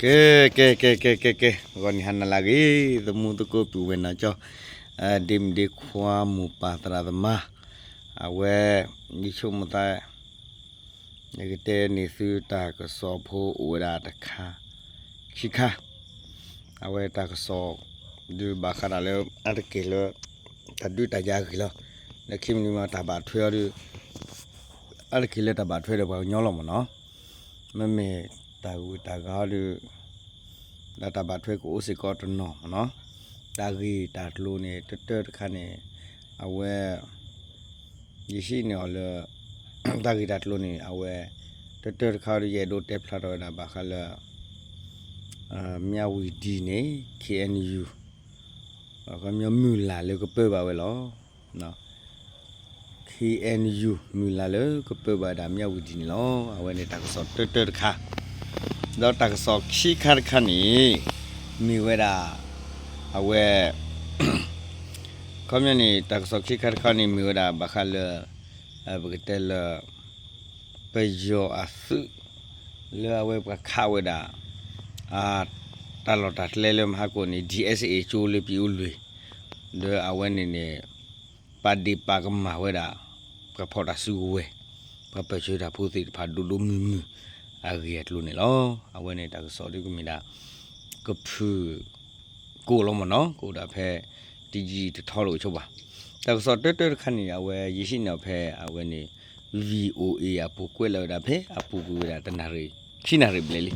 ကဲ ကဲ ကဲ ကဲ ကဲ ကဲ ဂီၤနံၤဟါနၤလၢအဂ့ၤ သမူသကိးပုၢ်ဝဲၢ်နီၢ်ကၠီ ဒ့မုၣ်ဒ့ခွါမိၢ်ပၢ်သရၣ်သမါ အဝဲ ယဆိကမိၣ်သး ယကတဲန့ၢ်သုတၢ်ကစီၣ်ဖိအိၣ်ဝဲဒၣ်တခါ ခံခါ အဝဲတၢ်ကစီၣ် ဒုးဘၣ်ဃးဒီးလၢ အါတက့ၢ်လၢ တၢ်ဒုးတၢ်ယၤအဂ့ၢ်လီၤ. လၢခံမနုၤမးတၢ်ဘၣ်ထွဲအီၤဒီး အါတက့ၢ်လၢတၢ်ဘၣ်ထွဲဒီးပှၤကညီလီၤမ့ၢ်နီၤ. မ့မ့ၢ်တၢ်ဂုၤတၢ်ဂၤအီၤဒီး ဒီးတၢ်ဘၣ်ထွဲကအိၣ်စ့ၢ်ကီးတနီၤမ့ၢ်နီၤ. တၢ်ဂ့ၢ်တၢ်ကျိၤန့ၣ် တၢတၢတခါန့ၣ် အဝဲ ယဟံးန့ၢ်အီၤလၢ တၢ်ဂ့ၢ်တၢ်ကျိၤန့ၣ် အဝဲ တၢတၢတခါအီၤဒီး ယအဲၣ်ဒိးတဲဖျါထီၣ်ဝဲဒၣ်ဘၣ်ဃးလၢ မၠၣ်ဝံၤဒံန့ၣ် ခ့ၣ်အဲၣ်ယူၣ် ခီပညီမုၢ်လၢ်လၢကပၢဘၣ်ဝဲလီၤ. ခ့ၣ်အဲၣ်ယူၣ် မုၢ်လၢ်လၢကပၢဘၣ်ဝဲဒၣ်မၠၣ်ဝံၤဒံန့ၣ်လီၤ. အဝဲန့ၣ်တၢ်ကစီၣ်တၢတၢတခါ ဒီးတၢ်ကစီၣ်ခံခါတခါန့ၣ် မ့ၢ်ဝဲဒၣ် အဝဲ ခီပညီန့ၣ် တၢ်ကစီၣ်ခံခါတခါန့ၣ် မ့ၢ်ဝဲဒၣ်ဘၣ်ဃးလၢ ပကတဲလၢ ပယီၤအသုး လၢအဝဲပှၤခးဝဲဒၣ် တၢ်လီၢ်တၢ်ကျဲလၢမဟါကိၣ်န့ၣ် DSA ကၠိလၢပံအိၣ်လွံၢ် ဒီးအဝဲန့ၣ်န့ၣ် ပာ်ဒ့ၣ်ပာ်ကမၣ်ဝဲဒၣ် ပှၤဖီၣ်တၢ်စုကဝဲၤ ပှၤပၢၢ်ဆၢတၢ်ဖိသ့ၣ်တဖၣ်ဒိၣ်ဒိၣ်မုၢ်မုၢ် အဂ့ၢ်အကျိၤန့ၣ်လီၤ. အဝဲန့ၣ်တၢ်ကစီၣ်ဒ်ကမ့ၢ်ဒၣ် ကဖုၣ် ကအိၣ်လီၤမ့ၢ်နီၤ ကအိၣ်ဒၣ်ဖဲ တယံာ်တထီလၢအိၣ်ဆိဘၣ်. တၢ်ကစီၣ်တၢတၢတခါန့ၣ် အဝဲယဟံးန့ၢ်အီၤဖဲအဝဲန့ၣ် VOA အပူၤကွဲးလီၤဝဲဒၣ်ဖဲအပူၤကွံာ်ဝဲဒၣ်တနၣ်ရံၣ် ခံနၣ်ရံၣ်ဘျဲၣ်လံ.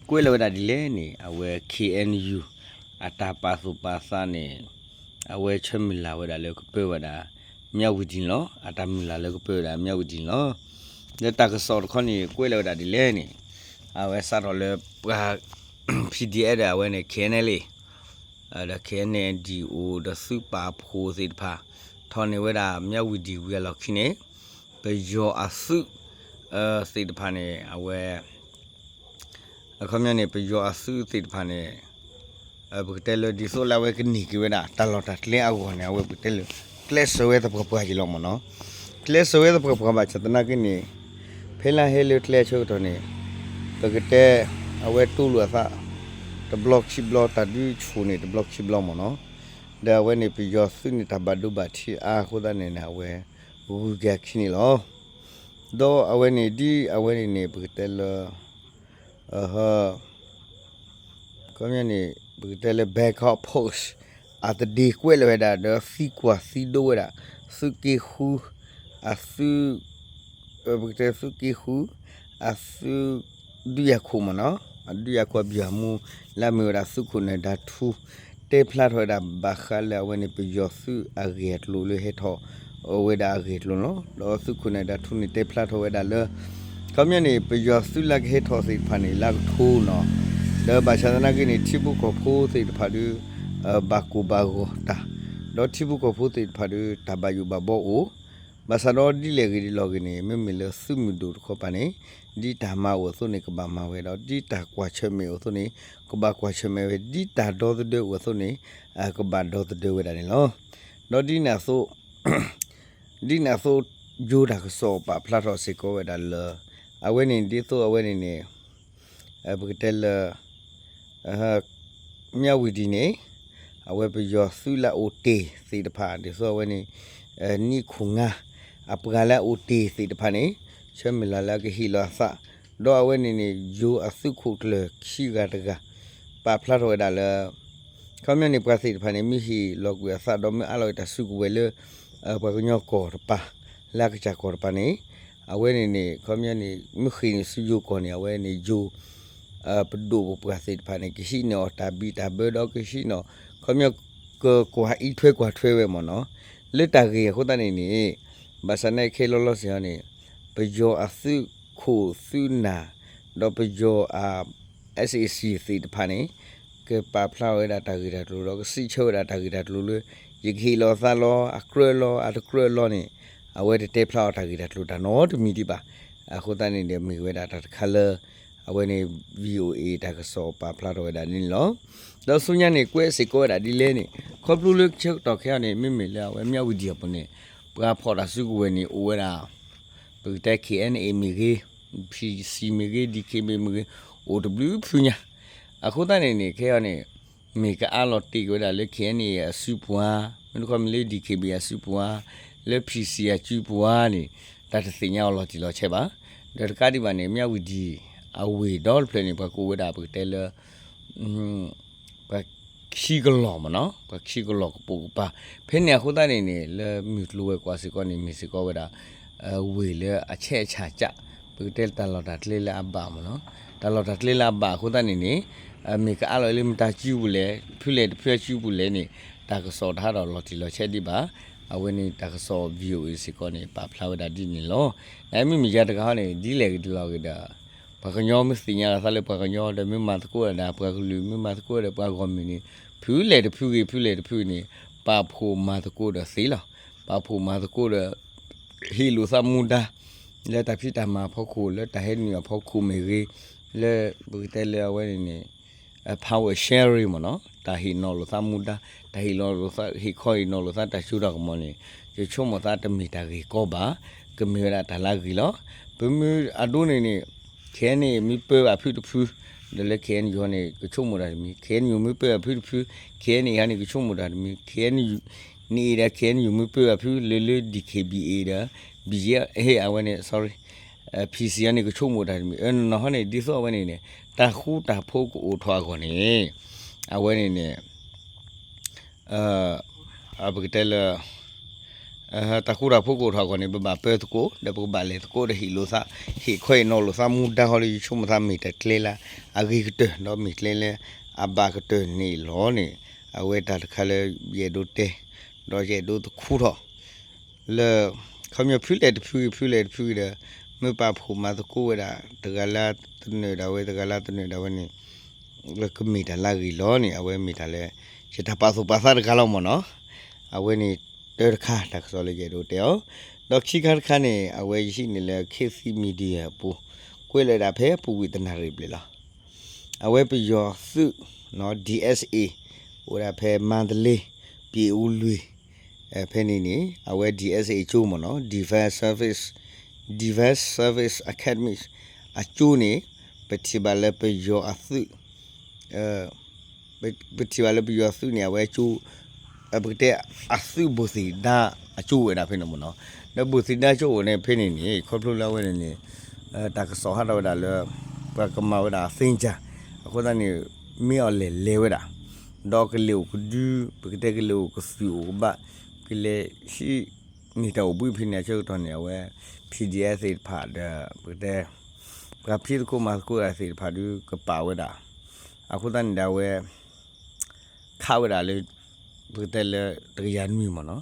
ကွဲးလီၤဝဲဒၣ်ဒ်လဲၣ်န့ၣ် အဝဲ ခ့ၣ်အဲၣ်ယူၣ် အတၢ်ပာ်သူၣ်ပာ်သးန့ၣ် အဝဲဆၢမုၢ်လၢ်ဝဲဒၣ်လၢကပၢဝဲဒၣ် မၠၣ်ဝံၤဒံန့ၣ်လီၤ. အတၢ်မုၢ်လၢ်လၢကပၢဝဲဒၣ်မၠၣ်ဝံၤဒံန့ၣ်လီၤ. ဒီးတၢ်ကစီၣ်တခီန့ၣ် ကွဲးလီၤဝဲဒၣ်ဒ်လဲၣ်န့ၣ် အဝဲစးထီၣ်လၢပှၤ PDF ဒီးအဝဲန့ၣ် KNLA ဒီး KNDO ဒီးသုးပာ်ဖှိၣ်သ့ၣ်တဖၣ် ထီၣ်န့ၢ်ဝဲဒၣ်မၠၣ်ဝံၤဒံဝံၤအလီၢ်ခံန့ၣ် ပယီၤအသုး သ့ၣ်တဖၣ်န့ၣ် အဝဲ အခီပညီန့ၣ် ပယီၤအသုးသ့ၣ်တဖၣ်န့ၣ် ပကတဲလၢဒ်သိးလၢအဝဲကန့ၢ်က့ၤဝဲဒၣ် တၢ်လီၢ်တၢ်ကျဲအဂီၢ်န့ၣ် အဝဲပကတဲလၢ ကျဲးစၢးဝဲသပှၢ်ပှၢ်က့ၤလီၤမ့ၢ်နီၤ. ကျဲးစၢးဝဲသပှၢ်ပှၢ်ဘၣ်ဆၣ်သနာ်က့န့ၣ် ဖဲလၢဟဲလၢကျဲဆၢကတီၢ်န့ၣ် ပကတဲ အဝဲတူၢ်လိာ်အသး တဘျီခံဘျီ တၢ်ဒုးဆူၣ်န့ၣ် တဘျီခံဘျီမ့ၢ်နီၤ. ဒီးအဝဲန့ၣ် ပယီၤသုးန့ၣ် တၢ်ဘၣ်ဒိဘၣ်ထံးအါအဃိသတးန့ၣ် အဝဲ ဂုၤက့ၤအခံန့ၣ်လီၤ. ဒီးအဝဲန့ၣ် ဒ်အဝဲန့ၣ်န့ၣ် ပကတဲလၢ ခီပညီန့ၣ် ပကတဲလၢ Bangkok Post အတဒ့ကွဲးလီၤဝဲဒၣ် ဒီးသံကွၢ်သံဒိးဝဲဒၣ် သုးက့ဃု အသုး ပကတဲသုးက့ဃု အသုး ဒုးယၤခိၣ်မ့ၢ်နီၤ အဒုးယၤခိၣ်အဘံၣ်အမူ လၢအမ့ၢ်ဝဲဒၣ်သုးခိၣ်နၢၤဒါထူ တဲဖျါထီၣ်ဝဲဒၣ်ဘၣ်ဃးလၢအဝဲန့ၣ် ပယီၤသုးအဂ့ၢ်အကျိၤလၢဟဲထီၣ် အိၣ်ဝဲဒၣ်အဂ့ၢ်အကျိၤလီၤ. ဒီးသုးခိၣ်နၢၤဒါထူန့ၣ် တဲဖျါထီၣ်ဝဲဒၣ်လၢ ခီပညီန့ၣ် ပယီၤသုးလၢကဟဲထီၣ်သ့ၣ်တဖၣ်န့ၣ် လၢကထိနီၤ ဒီးဘၣ်ဆၣ်သနာ်က့န့ၣ် ထံဖိကီၢ်ဖိသ့ၣ်တဖၣ်ဒီး ဘၣ်ကိၢ်ဘၣ်ဂီၤတၢ် ဒီးထံဖိကီၢ်ဖိသ့ၣ်တဖၣ်ဒီး တၢ်ဘၣ်ယိၣ်ဘၣ်ဘီအိၣ် ဘၣ်ဆၣ်ဒီးဒ်လဲၣ်ဂ့ၤဒ်လဲၣ်ဂ့ၤန့ၣ် မ့မ့ၢ်လၢသုးမုၢ်ဒိၣ်တခီပၤန့ၣ် ဒ်တၢ်မၤအိၣ်အသိးန့ၣ် ကဘၣ်မၤဝဲဒီး ဒ်တၢ်ကွၢ်ဆၢၣ်မဲာ်အိၣ်အသိးန့ၣ် ကဘၣ်ကွၢ်ဆၢၣ်မဲာ်ဝဲ ဒ်တၢ်ဒီသဒၢအိၣ်အသိးန့ၣ် ကဘၣ်ဒီသဒၢဝဲဒၣ်န့ၣ်လီၤ. ဒီးဒ်န့ၣ်အသိး ဒ်န့ၣ်အသိး ယိၤတၢ်ကစီၣ်ပာ်ဖျါထီၣ်စ့ၢ်ကီးဝဲဒၣ်လၢ အဝဲန့ၣ်ဒ်သိးအဝဲန့ၣ်န့ၣ် ပကတဲလၢ မၠၣ်ဝံၤဒံန့ၣ် အဝဲပယီၤသုးလၢအအိၣ်တ့ၢ်သ့ၣ်တဖၣ် ဒ်သိးအဝဲန့ၣ် နံၣ်ခိၣ်ငါ အပှၤလၢအအိၣ်တ့ၢ်သ့ၣ်တဖၣ်န့ၣ် ဆၢမုၢ်လၢ်လၢအကဟ့ၣ်လီၤအသး ဒီးအဝဲန့ၣ်န့ၣ် ယိၤအသုးခိၣ်ကျၢၢ်ခံဂၤတဂၤ ပာ်ဖျါထီၣ်ဝဲဒၣ်လၢ ခီပညီန့ၣ် ပှၤသ့ၣ်တဖၣ်န့ၣ် မ့ၢ်ဟ့ၣ်လီၤကွံာ်အသးဒီးမ့ၢ်အးလီၤဝဲတၢ်စုကဝဲၤလၢ ပှၤကညီကီၢ်တပၤ လၢအကစၢ်ကီၢ်တပၤန့ၣ် အဝဲန့ၣ်န့ၣ် ခီပညီန့ၣ် မ့ၢ်ဃ့ၢ်န့ၢ်ဆူယိၤကီၢ်န့ၣ် အဝဲန့ၣ်ယိၤ ပဒိၣ်ပပှၢ်သ့ၣ်တဖၣ်န့ၣ် ကဟံးန့ၢ်အီၤတၢ်ဘံၣ်တၢ်ဘၢဒီးကဟံးန့ၢ် ခီပညီ ကကွၢ်အံးထွဲကွၢ်ထွဲဝဲမ့ၢ်နီၤ လၢတၢ်ဂ့ၢ်အဃိသတးန့ၣ်န့ၣ် ဘၣ်ဆၣ်န့ၣ်ခဲလီၤလီၤစ့ၢ်ကီးန့ၣ် ပယီၤအသုးခိၣ်သုးနၢ် ဒီးပယီၤအ SAC သ့ၣ်တဖၣ်န့ၣ် ကပာ်ဖျါဝဲဒၣ်တၢ်ဂ့ၢ်တၢ်ကျိၤဒီး ကစံးဆၢဝဲဒၣ်တၢ်ဂ့ၢ်တၢ်ကျိၤလၢ ယကဟ့ၣ်လီၤအသးလီၤ အကြၢးလီၤ အတကြၢးလီၤန့ၣ် အဝဲတတဲဖျါအီၤတၢ်ဂ့ၢ်တၢ်ကျိၤတၢ်နီတမံၤဒံးဘၣ်. အဃိသတးန့ၣ်ဒီးမ့ၢ်ဝဲဒၣ်တၢ်တခါလၢ အဝဲန့ၣ် VOA တၢ်ကစီၣ်ပာ်ဖျါထီၣ်ဝဲဒၣ်န့ၣ်လီၤ. ဒီးဆူညါန့ၣ် ကွဲးစ့ၢ်ကီးဝဲဒၣ်ဒ်လဲၣ်န့ၣ် ခီဖျိလၢဆၢကတီၢ်ခဲအံၤန့ၣ် မ့မ့ၢ်လၢအဝဲမၠၣ်ဝံၤဒံအပူၤန့ၣ် ပှၤဖီၣ်တၢ်စုကဝဲၤန့ၣ် အိၣ်ဝဲဒၣ် ပကတဲ KNA မ့ၢ်ဂ့ၤ PC မ့ၢ်ဂ့ၤ DKBA မ့ၢ်ဂ့ၤ အိၣ်တဘျုးဖုညါ အဃိသတးန့ၣ်န့ၣ် ခဲအံၤန့ၣ် မ့ၢ်ကအါလီၤတ့ၢ်က့ၤဝဲဒၣ်လၢ KNA အစုပူၤဧါ, မ့တမ့ၢ်လၢ DKBA အစုပူၤဧါ, လၢ PC အစုပူၤဧါန့ၣ် တၢ်တသ့ၣ်ညါအီၤလီၤတံၢ်လီၤဆဲးဘၣ်. ဒီးတကးဒံးဘၣ်န့ၣ် မၠၣ်ဝတံၤ အဝ့ၢ်ဒီတဖျၢၣ်န့ၣ် ပှၤကိးဝဲဒၣ်ပကတဲလၢ ပှၤခံကလီၢ်မ့ၢ်နီၤ, ပှၤခံကလီၢ်ကပိာ်ကပၤ, ဖဲန့ၣ်အဃိသတးန့ၣ်န့ၣ် လၢမုၢ်ကျိၤဝဲၤကွာ်စ့ၢ်ကီးန့ၣ် မ့ၢ်စ့ၢ်ကီးဝဲဒၣ် ဝ့ၢ်လၢအဆဲးအဆၣ်ကၢ်, ပကတဲလၢတၢ်လီၢ်တၢ်ကျဲလၢအဘၣ်မ့ၢ်နီၤ, တၢ်လီၢ်တၢ်ကျဲလၢအဘၣ်အဃိသတးန့ၣ်န့ၣ် မ့ၢ်ကအါလီၤလၢမတၤစုပူၤလဲၣ်, ဖုလဲၣ်တဖုအစုပူၤလဲၣ်န့ၣ် တၢ်ကစီၣ်တဟးထီၣ်လီၤတံၢ်လီၤဆဲးဒံးဘၣ်. အဝဲန့ၣ်တၢ်ကစီၣ် VOA စ့ၢ်ကီးန့ၣ် ပာ်ဖျါဝဲဒၣ်ဒ်န့ၣ်လီၤ. နမ့ၢ်မ့ၢ်ယၤတဂၤဟီန့ၣ် ဒ်လဲၣ်ဂ့ၤဒ်လဲၣ်ဂ့ၤဒီး ပှၤကညီမ့ၢ်သ့ၣ်ညါလီၤသးလၢပှၤကညီဒီး မ့ၢ်မၤသကိးဒၣ်ပှၤကလုာ်, မ့ၢ်မၤသကိးဒီးပှၤဂီၢ်မုၢ်န့ၣ် ဖုလဲၣ်တဖုဂ့ၤ ဖုလဲၣ်တဖုန့ၣ် ပာ်ဖှိၣ်မၤသကိးဒီးသ့လီၤ. ပာ်ဖှိၣ်မၤသကိးဒီး ဟ့ၣ်လိာ်သးမူဒါ လၢတၢ်ဖံးတၢ်မၤအဖီခိၣ်, လၢတၢ်ဟဲနုာ်အဖီခိၣ်မ့ၢ်ဂ့ၤ, လၢပကတဲလၢအဝဲန့ၣ်န့ၣ် power sharing မ့ၢ်နီၤ, တၢ်ဟ့ၣ်နီၤလိာ်သးမူဒါ, တၢ်ဟ့ၣ်နီၤလိာ်သး ဟ့ၣ်ခီဟ့ၣ်နီၤလိာ်သးတၢ်စိတၢ်ကမီၤန့ၣ် ယဆိကမိၣ်သးတမ့ၢ်တၢ်ဂ့ၢ်ကီဘၣ်, ကမ့ၢ်ဝဲဒၣ်တၢ်လၢအဂ့ၤလီၤ. ပမ့ၢ်အဒိန့ၣ်န့ၣ် ခဲအံၤန့ၣ် မ့ၢ်ပၢဘၣ်ဖုတဖု ဒီးလၢ ခဲအံၤန့ၣ် ယဟီန့ၣ် ကဆိကမိၣ်တၢ်တမံၤ, ခဲအံၤန့ၣ် မ့ၢ်ပၢဘၣ်ဖုတဖု, ခဲအံၤန့ၣ် ယဟီန့ၣ် ကဆိကမိၣ်တၢ်တမံၤ, ခဲအံၤန့ၣ် န့ၣ်ဒီး ခဲအံၤန့ၣ် မ့ၢ်ပၢဘၣ်ဖုလၢလၢ DKBA ဒီး ဘံယဲ ဟ့ၣ် အဝဲန့ၣ် sorry, PC အန့ၣ် ကဆိကမိၣ်တၢ်တမံၤ, အနီၢ်နီၢ်ဟီန့ၣ် ဒ်သိးအဝဲန့ၣ်န့ၣ် တၢ်ဃူတၢ်ဖိးကအိၣ်ထီၣ်အဂီၢ်န့ၣ် အဝဲန့ၣ်န့ၣ် ပကတဲလၢ တၢ်ဃူတၢ်ဖိးကအိၣ်ထီၣ်အဂီၢ်န့ၣ် ပဘၣ်ပၢသကိး ဒီးပကဘၣ်လဲၤသကိးဒီးဟ့ၣ်လိာ်သး, ဟ့ၣ်ခီဟ့ၣ်နီၤလိာ်သးမူဒါဟီလၢ ယဆိကမိၣ်သးမ့ၢ်တၢ်ကျဲလၢအဂ့ၤကတၢၢ် ဒီးမ့ၢ်ကျဲလၢအဘၣ်ကတၢၢ်န့ၣ်လီၤန့ၣ်, အဝဲတၢ်တခါလၢယအဲၣ်ဒိးတဲ ဒီးယအဲၣ်ဒိးသခူထီၣ် လၢ ခီပညီဖုလဲၣ်တဖုဂ့ၤ ဖုလဲၣ်တဖုဂ့ၤဒီး မ့ၢ်ပာ်ဖှိၣ်မၤသကိးဝဲဒၣ် တဂၤလၢတနၢၤဒၣ်ဝဲ တဂၤလၢတနၢၤဒၣ်ဝဲန့ၣ် ကမ့ၢ်တၢ်လၢအဂ့ၤလီၤန့ၣ် အဝဲမ့ၢ်တၢ်လၢ ယတၢ်ပာ်သူၣ်ပာ်သးတဂၤလီၤမ့ၢ်နီၤ. အဝဲန့ၣ်တၢတခါ တၢ်ကစီၣ်လၢယအဲၣ်ဒိးတဲအီၤ, ဒီးခံခါတခါန့ၣ် အဝဲယဟံးန့ၢ်လၢ ခေတ်သစ် Media အပူၤ ကွဲးလီၤဝဲဒၣ်ဖဲပူၤကွံာ်တနၣ်ရံၣ်ဘျဲၣ်လီၤ. အဝဲပယီၤသုး DSA အိၣ်ဝဲဒၣ်ဖဲမန္တလေး ပြင်ဦးလွင် ဖဲန့ၣ်န့ၣ် အဝဲ DSA ကၠိမ့ၢ်နီၤ Defense Service, Defense Service Academy အကၠိန့ၣ် ပထံၣ်ဘၣ်လၢပယီၤအသုး ပထံၣ်ဘၣ်လၢပယီၤသုးန့ၣ် အဝဲကၠိ ပကတဲအသုးဘူးသ့ၣ်ဒါအကၠိဝဲဒၣ်ဖဲန့ၣ်မ့ၢ်နီၤ. ဒီးဘူးသ့ၣ်ဒါကၠိအိၣ်န့ၣ်ဖဲန့ၣ်န့ၣ် ခီဖျိလၢအဝဲန့ၣ်န့ၣ် တၢ်ကစီၣ်ဟးထီၣ်ဝဲဒၣ်လၢ ပှၤကမၤဝဲဒၣ် သင်္ကြန် အဃိသတးန့ၣ် မ့ၢ်အီၤလဲၣ်လဲၤဝဲဒၣ် ဒီးကလဲၤအိၣ်ကဒု ပကတဲကလဲၤအိၣ်ကသုးအိၣ်ကဘၣ် ကလဲၤဟံးန့ၢ်တၢ်အိၣ်ဘှံးဖဲန့ၣ်အဆၢကတီၢ်န့ၣ် အဝဲ PDF သ့ၣ်တဖၣ်ဒီး ပကတဲ ပှၤဖံးသကိးမၤသကိးတၢ်သ့ၣ်တဖၣ်ဒုးကပာ်ဝဲဒၣ် အဃိသတးန့ၣ်ဒီးအဝဲ ခးဝဲဒၣ်လၢ ပကတဲလၢတကယၤနွံမ့ၢ်နီၤ.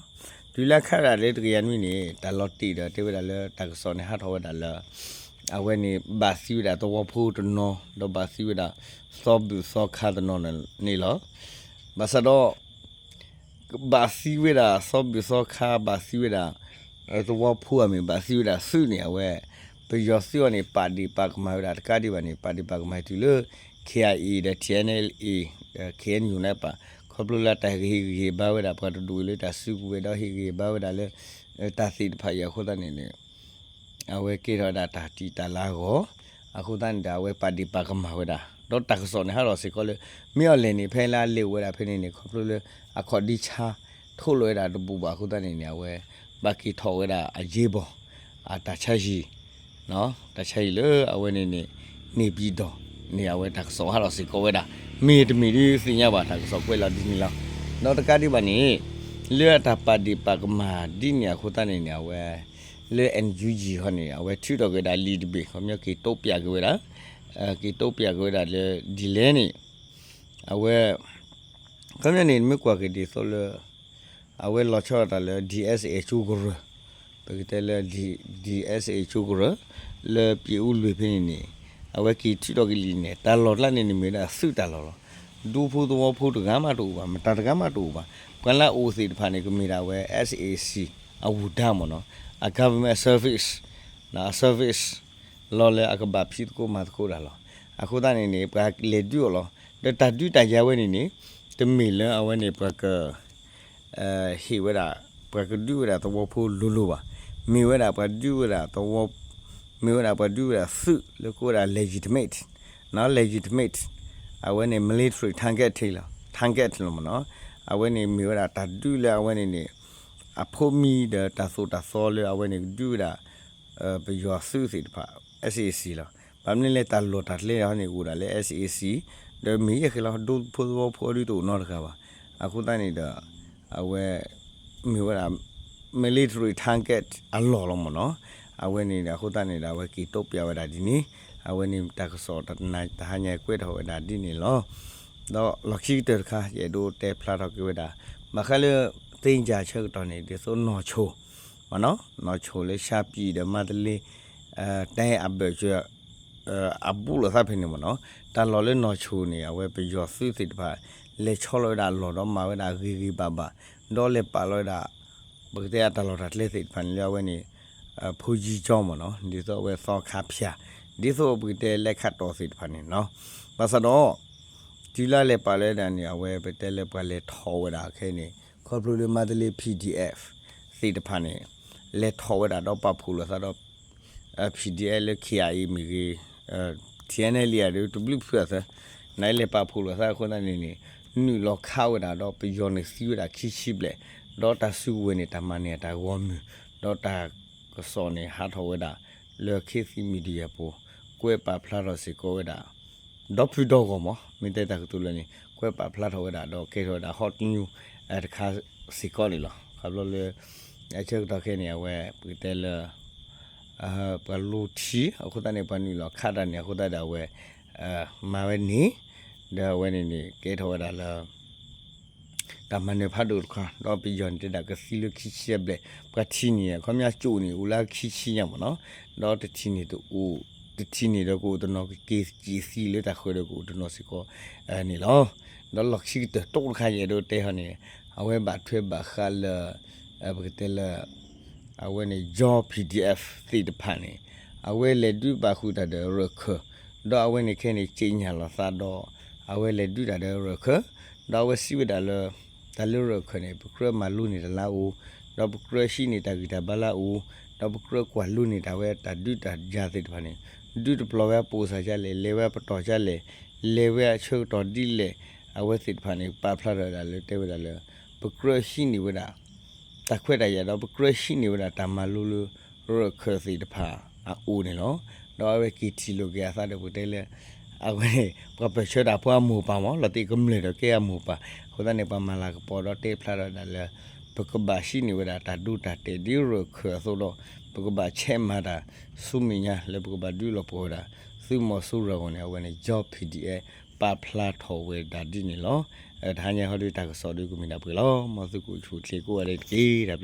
တုၤလၢခးဝဲဒၣ်လၢတကယၤနွံန့ၣ် တၢ်လီၤတ့ၢ်ဒီးတဲဝဲဒၣ်လၢတၢ်ကစီၣ်န့ၣ်ဟးထီၣ်ဝဲဒၣ်လၢ အဝဲန့ၣ်ဘၣ်သံဝဲဒၣ်သဝီဖိတနီၤ ဒီးဘၣ်သံဝဲဒၣ်သီဘူၣ်သီခါတနီၤန့ၣ်လီၤ. ဘၣ်ဆၣ်ဒီး ဘၣ်သံဝဲဒၣ်သီဘူၣ်သီခါ ဘၣ်သံဝဲဒၣ် သဝီဖိအမ့ၢ်ဘၣ်သံဝဲဒၣ်သုးန့ၣ် အဝဲ ပယီၤသုးအီၤန့ၣ် ပာ်ဒ့ၣ်ပာ်ကမၣ်ဝဲဒၣ် တကးဒံးဘၣ်န့ၣ် ပာ်ဒ့ၣ်ပာ်ကမၣ်တုၤလၢ KIA ဒီး TNLA ဒီး KNU န့ၣ်ပာ် ခီဖျိလၢတၢ်ဟ့ၣ်ဂံၢ်ဟ့ၣ်ဘါဝဲဒၣ် ပှၤတဒူၣ်လၢတၢ်စုကဝဲၤဒီးဟ့ၣ်ဂံၢ်ဟ့ၣ်ဘါဝဲဒၣ်လၢ တၢ်သ့ၣ်တဖၣ်အံၤအဃိသတးန့ၣ်န့ၣ် အဝဲကဲထီၣ်ဝဲဒၣ်တၢ်တံာ်တာ်လၢအဂီၢ် အဃိသတးန့ၣ်ဒီး အဝဲပာ်ဒ့ၣ်ပာ်ကမၣ်ဝဲဒၣ် ဒီးတၢ်ကစီၣ်န့ၣ်ဟးထီၣ်စ့ၢ်ကီးလၢ မ့ၢ်အီၤလဲၣ်န့ၣ် ဖဲလၢအလဲၤအိၣ်ဝဲဒၣ်ဖဲန့ၣ်န့ၣ် ခီဖျိလၢ အခီၣ်ဒံဆါထိးလီၤဝဲဒၣ်တဘူးဘၣ်အဃိသတးန့ၣ်န့ၣ် အဝဲ ဘၣ်က့ၤထီၣ်ဝဲဒၣ်အရေးပေါ် အတၢ်ဆါဟံၣ် တၢ်ဆါဟံၣ်လၢအဝဲန့ၣ်န့ၣ် နေပြည်တော်န့ၣ် အဝဲတၢ်ကစီၣ်ဟးထီၣ်စ့ၢ်ကီးဝဲဒၣ် မ့ၢ်တမ့ၢ်ဒုးသ့ၣ်ညါဘၣ် တၢ်ကစီၣ်ကွဲးလီၤဒ်န့ၣ်လီၤ. ဒီးတကးဒံးဘၣ်န့ၣ် လၢအတၢ်ပာ်ဒ့ၣ်ပာ်ကမၣ်ဒ်န့ၣ်အဃိသတးန့ၣ်န့ၣ် အဝဲ လၢ NUG ဟီန့ၣ် အဝဲထုးထီၣ်က့ၤဝဲဒၣ်လံာ်တဘ့ၣ် ခီပညီက့ၤတိပျးက့ၤဝဲဒၣ် က့ၤတိပျးက့ၤဝဲဒၣ်လၢ ဒ်လဲၣ်န့ၣ် အဝဲ ခီပညီန့ၣ် မ့ၢ်ကွၢ်က့ၤဒ်သိးလၢ အဝဲလီၤဆီဒၣ်တၢ်လၢ DSA ကၠိကရၢ ပကတဲလၢ DSA ကၠိကရၢ လၢ ပြင်ဦးလွင် ဖဲန့ၣ်န့ၣ် အဝဲက့ၤထုးထီၣ်က့ၤလံာ်န့ၣ် တၢ်လီၢ်ကျါန့ၣ်န့ၣ် မ့ၢ်ဝဲဒၣ်သုးတၢ်လီၢ်လီၤ. ဒူဖိသဝီဖိတဂၤမးတအိၣ်ဘၣ်, မတၤတဂၤမးတအိၣ်ဘၣ်. ပှၤလၢအအိၣ်သ့ၣ်တဖၣ်န့ၣ် ကမ့ၢ်ဒၣ်ဝဲ SAC အဝုၢ်ဒါမ့ၢ်နီၤ, အ government service, အ service လီၤလၢအကဘၣ်ဖံးသကိးမၤသကိးတၢ်လီၤ. အဃိသတးန့ၣ်န့ၣ် ပှၤလဲၤဒုးအီၤလီၤ. ဒီးတၢ်ဒုးတၢ်ယၤဝဲန့ၣ်န့ၣ် တမ့ၢ်လၢအဝဲန့ၣ် ပှၤက ဟ့ၣ်ဝဲဒၣ် ပှၤကဒုးဝဲဒၣ်သဝီဖိလိၤလိၤဘၣ်. မ့ၢ်ဝဲဒၣ်ပှၤဒုးဝဲဒၣ်သဝီ မ့ၢ်ဝဲဒၣ်ပှၤဒုးဝဲဒၣ်သုးလၢကိးဝဲဒၣ် legitimate, legitimate အဝဲန့ၣ် military target လီၤ, target လီၤမ့ၢ်နီၤ. အဝဲန့ၣ်မ့ၢ်ဝဲဒၣ်တၢ်ဒုးလၢအဝဲန့ၣ်န့ၣ် အဖိမံၤဒီးတၢ်သိၣ်တၢ်သီလၢအဝဲန့ၣ်ကဒုးဝဲဒၣ် ပယီၤသုးသ့ၣ်တဖၣ် SAC လီၤ. ဘၣ်မနုၤလဲၣ် တၢ်လီၢ်တၢ်ကျဲန့ၣ်အိၣ်ဒၣ်လၢ SAC ဒီးမ့ၢ်ယဲၢ်ဃဲလီၤ ဒူဖိသဝီဖိအဒုတအိၣ်နီတဂၤဘၣ်. အဃိသတးန့ၣ်ဒီး အဝဲ မ့ၢ်ဝဲဒၣ် military target အလီၢ်လီၤမ့ၢ်နီၤ. အဝဲန့ၣ်ဒီး အဃိသတးန့ၣ်ဒီး အဝဲက့ၤတိပျးဝဲဒၣ်ဒ်န့ၣ် အဝဲန့ၣ်တၢ်ကစီၣ်တဟါညါကွဲးထီၣ်ဝဲဒၣ်ဒ်န့ၣ်လီၤ. ဒီးလီၢ်ခံကတၢၢ်တခါ ယအဲၣ်ဒိးတဲဖျါထီၣ်က့ၤဝဲဒၣ် ဘၣ်ဃးလၢ သင်္ကြန် ဆၢကတီၢ်န့ၣ် ဒ်သိးနီၢ်ဆိ မ့ၢ်နီၤ နီၢ်ဆိလၢ ရှမ်းပြည် ဒီးမန္တလေး တိုင်းအဘက် အဘူးလိာ်သးဖဲန့ၣ်မ့ၢ်နီၤ. တၢ်လီၢ်လၢနီၢ်ဆိန့ၣ် အဝဲပယီၤသုးသ့ၣ်တဖၣ် လဲၤဆီလီၤဝဲဒၣ်အလီၢ်ဒီးမၤဝဲဒၣ်ဂ့ၤဂ့ၤဘၣ်ဘၣ် ဒီးလဲၤပာ်လီၤဝဲဒၣ် ပကတဲအတၢ်လီၢ်တၢ်ကျဲသ့ၣ်တဖၣ်န့ၣ်လၢအဝဲန့ၣ် ဖူယံၤကၠီမ့ၢ်နီၤ ဒ်သိးအဝဲသီခါဖၠၣ် ဒ်သိးပကတဲလဲၤခးတီၢ်သ့ၣ်တဖၣ်န့ၣ်နီၤ. ဘၣ်ဆၣ်ဒီး တုၤလၢလဲၤပာ်လီၤဝဲဒၣ်န့ၣ် အဝဲပတဲလၢပှၤလဲၤထီၣ်ဝဲဒၣ်ခဲအံၤန့ၣ် ခီဖျိလၢမန္တလေး PDF သ့ၣ်တဖၣ်န့ၣ် လဲၤထီၣ်ဝဲဒၣ်ဒီးပာ်ဖှိၣ်လိာ်သးဒီး PDF လၢ KIA မ့ၢ်ဂ့ၤ TNLA ဒီးတဘျုးဖုအသး နလဲၤပာ်ဖှိၣ်လိာ်သးအဃိသတးန့ၣ်န့ၣ် နုာ်လီၤခးဝဲဒၣ်ဒီးပယီၤန့ၣ်သံဝဲဒၣ်ခံဆံဘျဲၣ် ဒီးတၢ်စုကဝဲၤန့ၣ် တၢ်မၤန့ၢ်အတၢ်ဂီၢ်မုၢ် ဒီးတၢ်ကစီၣ်န့ၣ်ဟးထီၣ်ဝဲဒၣ် လၢ ခေတ်သစ် Media ပူၤ ကွဲးပာ်ဖျါထီၣ်စ့ၢ်ကီးဝဲဒၣ် ဒီဖုဒီဂီၢ်မး မ့ၢ်တဲတၢ်ကတိၤလၢန့ၣ် ကွဲးပာ်ဖျါထီၣ်ဝဲဒၣ် ဒီးကဲထီၣ်ဝဲဒၣ် hot news တခါစ့ၢ်ကီးန့ၣ်လီၤ. ခီဖျိလၢ အဆၢကတီၢ်ခဲအံၤန့ၣ် အဝဲပကတဲလၢ ပှၤလူၤထံ အဃိသတးန့ၣ် ပှၤနုာ်လီၤခးတၢ်န့ၣ် အဃိသတးဒီးအဝဲ မၤဝဲန့ၣ် ဒီးအဝဲန့ၣ်န့ၣ် ကဲထီၣ်ဝဲဒၣ်လၢ တၢ်မၤနၢၤဖးဒိၣ်တခါ ဒီးပယီၤန့ၣ်တဲဒၣ်ကသံလၢခံဆံဘျဲၣ် ပှၤထံၣ်န့ၢ် အခီပညီကၠိၣ်န့ၣ် အိၣ်လၢခံဆံညါမ့ၢ်နီၤ ဒီးတထံၣ်န့ၢ်တအိၣ် တထံၣ်န့ၢ်ဒီးကအိၣ်တနီၤ ကက့ၤစံးသံလၢတၢ်ဃၢၤဒီးကအိၣ်တနီၤစ့ၢ်ကီးန့ၣ်လီၤ. ဒီးလီၢ်ခံကတၢၢ်တိၢ်တခါယအဲၣ်ဒိးတဲဟီန့ၣ် အဝဲဘၣ်ထွဲဘၣ်ဃးလၢ ပကတဲလၢ အဝဲန့ၣ် ကၠီ PDF သ့ၣ်တဖၣ်န့ၣ် အဝဲလဲၤဒုးဘၣ်ဃုာ်တၢ်ဒီးရၢၢ်ခၢၣ် ဒီးအဝဲန့ၣ်ခဲအံၤန့ၣ် ကြေညာလိာ်သးဒီး အဝဲလဲၤဒုးတၢ်ဒီးရၢၢ်ခၢၣ် ဒီးအဝဲစံးဝဲဒၣ်လၢ တၢ်လၢရၢၢ်ခၢၣ်န့ၣ် ပကြၢးမၤလိန့ၢ်တၢ်လၢအအိၣ် ဒီးပကြၢးဟံးန့ၢ်တၢ်ဂံၢ်တၢ်ဘါလၢအအိၣ် ဒီးပကြၢးကွၢ်လိန့ၢ်တၢ်ဝဲတၢ်ဒုးတၢ်ယၤသ့ၣ်တဖၣ်န့ၣ် ဒုးတပျီၤဝဲအပိာ်စၢ်ကလဲၣ် လဲၤဝဲအပတီၢ်ကလဲၣ် လဲၤဝဲအဆၢကတီၢ်ဒ်လဲၣ် အဝဲသ့ၣ်တဖၣ်န့ၣ် ပာ်ဖျါထီၣ်ဝဲဒၣ်လၢတဲဝဲဒၣ်လၢ ပကြၢးဟံးန့ၢ်ဝဲဒၣ် တၢ်ခွဲးတၢ်ယာ်ဒီး ပကြၢးဟံးန့ၢ်ဝဲဒၣ်တၢ်မၤလိလၢ ရၢၢ်ခၢၣ်သ့ၣ်တဖၣ်အအိၣ်န့ၣ်လီၤ. ဒီးအဝဲက့ၤထံၣ်လိာ်က့ၤအသးဒီးပကတဲလၢ အဝဲန့ၣ် ပှၤပၢၢ်ဆၢတၢ်ဖိအမိၢ်ပၢ်မ့ၢ် လီၤတံၢ်ကမျၢၢ်ဒီးကဲအမိၢ်ပၢ် အဃိသတးန့ၣ် ပှၤမၤလၤကပီၤဒီးတဲဖျါထီၣ်ဝဲဒၣ်လၢ ပကဘၣ်ဟံးန့ၢ်ဝဲဒၣ်တၢ်ဒိတၢ်တဲာ်ဒ်ရၢၢ်ခၢၣ်အသိးဒီး ပကဘၣ်ဆဲးမၤတၢ်ဆူမဲာ်ညါလၢပကဘၣ်ဒုးလီၤပှီၢ်ဝဲဒၣ် သုးမီၤစိရိၤအဂီၢ်န့ၣ် အဝဲန့ၣ် ကၠီ PDF ပာ်ဖျါထီၣ်ဝဲဒၣ်ဒ်န့ၣ်လီၤ. တဟါညါဟီဒီးတၢ်ကစီၣ်ဒုးကမ့ၢ်ဒၣ်ပှဲၤလီၤ. မ်သုကအိၣ်ဆူၣ်အိၣ်ချ့ကိးဂၤဒဲးတက့ၢ်.